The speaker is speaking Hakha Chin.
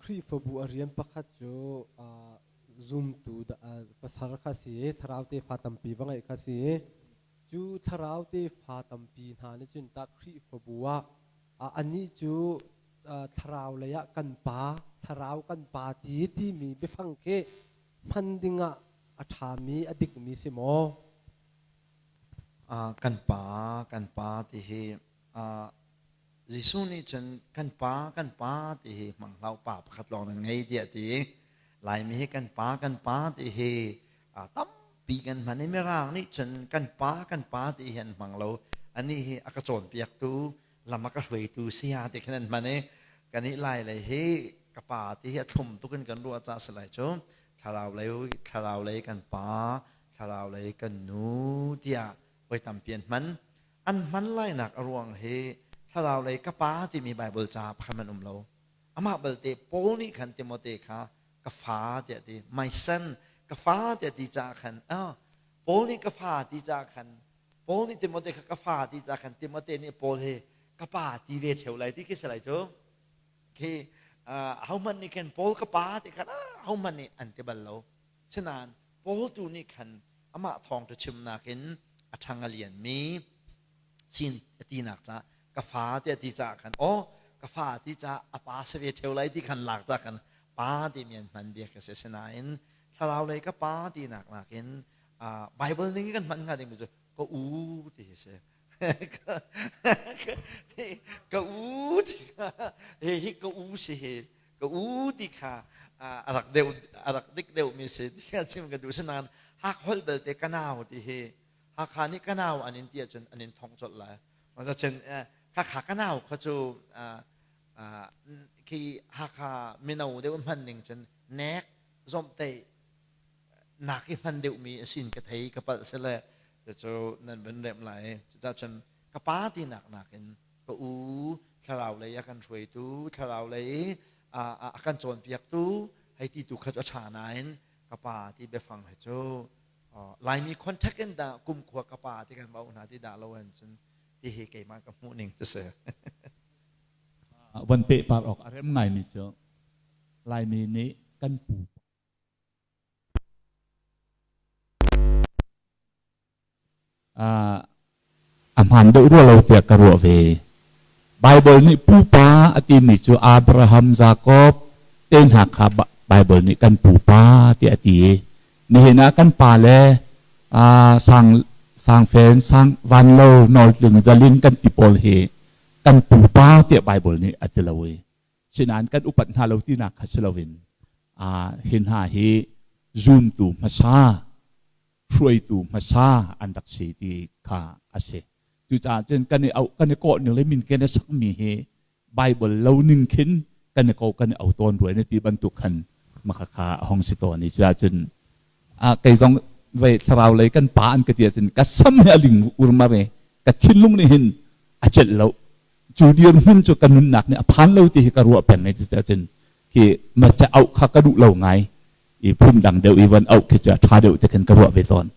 Khrihfabu a rian pakhat cu zumtu pasar kha si i thlarau tefa tampi va ngeih kha si i cu thlarau tefa tampi hna nih cun tah Khrihfabu ah anih cu thlarau lei ah kan pa, thlarau kan pa ti timi biafang khi hman dingah a ṭhami a dikmi si maw? Kan pa, kan pa ti hi Jesuh nih cun kan pa, kan pa ti hi hmang hlah pa pakhat lawng nan ngei tiah ti. Laimi hi kan pa, kan pa ti hi tampi kan hman i Mirang nih cun kan pa, kan pa ti hi an hmang lo. Anih hi a ka cawnpiaktu, lam a ka hruaitu saya ti khan an hman i kanih lai lei hi ka pa ti hi a thlum tuk in kan ruah caah si lai cu thlarau lei thlarau lei kan pa thlarau lei kan nu tiah voi tampi an hman an hman lainak a ruang hi thlarau lei ka pa timi Bible ca pakhat man um lo amah balte Paul nih khan Timote kha ka fa tiah ti my son ka fa tiah ti caah khan ah Paul nih ka fa ti caah khan Paul nih Timote kha ka fa ti caah khan Timote nih Paul hi ka pa ti ve ṭheo lai ti khi si lai cu. Khi ahohmanh nih khan Paul ka pa ti khan ahohmanh nih an ti bal lo. Sinain Paul tu nih khan amah thawngṭha chimnak in a ṭhang a lianmi sin a tinak caah ka fa tiah ti caah khan aw ka fa ti caah a pa si ve ṭheo lai ti khan lak caah khan pa timi an hman bia kha si. Sinain thlarau lei ka pa tinak nakin Bible ning in kan hman hnga dingmi cu ka u ti hi si. Ka u ti kha hi ka u si hi ka u ti kha a rak deuh a rak dik deuhmi si ti kha chim ka duh. Sinain hak holh belte ka nau ti hi Hakha nih ka nau an in ti ahcun an in thong colh lai. Cun khakha ka nau kha cu khi Hakha mino deuh hman ning cun nek zomhtaih nak i hman deuhmi a sin ka thei ka palh sile cucu nan van remh lai. Cucaah cun ka pa tinak nakin ka u thlarau lei a kan hruaitu thlarau lei a kan cawnpiaktu hei ti tu kha cu a ṭha nain ka pa ti biafang hi cu Laimi contact in dah kumkhua ka pa ti kan va hna ti dah lo an cun ti hi keimah ka hmuh ning cu si. Van peh par awk a rem ngaimi cu Laimi nih kan pu A hmaan deuh rua lo tiah ka ruah ve. Baibal nih pupa a timi cu Abraham, Jakob te hna kha Baibal nih kan pupa tiah a ti i nihin ah kan pale sang sangfen, sang vanlo, nawltling, zalin kan ti pawl hi kan pupa tiah Baibal nih a ti lo i sinain kan upat hna lo tinak kha si loin hi hna hi zumtu hmasa hruaitu hmasa an rak si ti kha a si. Cucaah cun kan i auh kan i kawh ning le min kan i sakmi hi Bible lo ning khin kan i ko kan i au tawn ruai na ti bantuk khan maka kha a hong si tawn i cucaah cun kei zong vei thlarau lei kan pa an ka ti ahcun ka sam hi a ling urmar i ka thinlung nih hin a celh lo cu dirhmun cu ka nunnak nih a phan lo ti hi ka ruah peng i cucaah cun khi ma ca auh kha ka duh lo ngai i phun dang deuh i van auh khi cu a ṭha deuh ti khin ka ruah ve tawn.